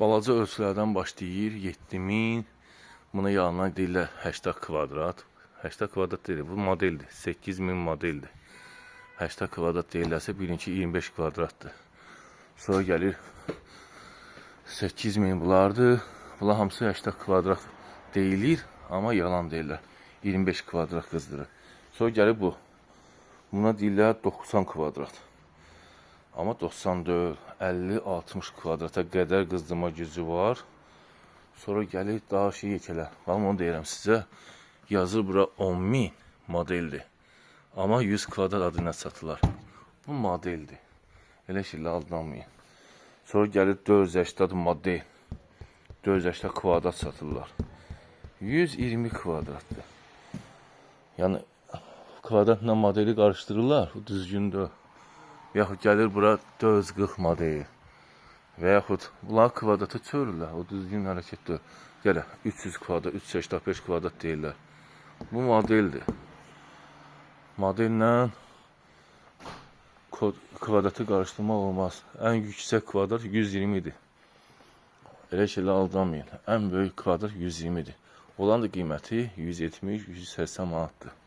Balaca ölçülərdən başlayır 7000. Buna yanına deyirlər 80 kvadrat. 80 kvadrat deyil, bu modeldir. 8000 modeldir. 80 kvadrat deyirlərsə bilin ki 25 kvadratdır. Sonra gəlir 8000 bunlardır. Bunlar hamısı 80 kvadrat deyilir, amma yalan deyirlər. 25 kvadrat qızdırır. Sonra gəlir bu. Buna deyirlər 90 kvadrat. Amma 94, 50, 60 kvadrata qədər qızdırma gücü var. Sonra gəlir daha şey yekələr. Bax onu deyirəm sizə. Yazır bura 10.000 modeldir. Amma 100 kvadrat adına satılır. Bu modeldir. Elə şeylə aldanmayın. Sonra gəlir 480 model. 480 kvadrat satırlar. 120 kvadratdır. Yəni kvadratla modeli qarışdırırlar. Bu düzgündür. Yaxud gəlir bura 440 model. Və yaxud bunlar kvadrata çevirirlər. O düzgün hərəkətdir. Gələ 300 kvadrat, 385 kvadrat deyirlər. Bu modeldir. Modellə kvadratı qarışdırmaq olmaz. Ən yüksək kvadrat 120 idi. Elə şeylə aldanmayın. Ən böyük kvadrat 120 idi. Olan da qiyməti 170-180 manatdır.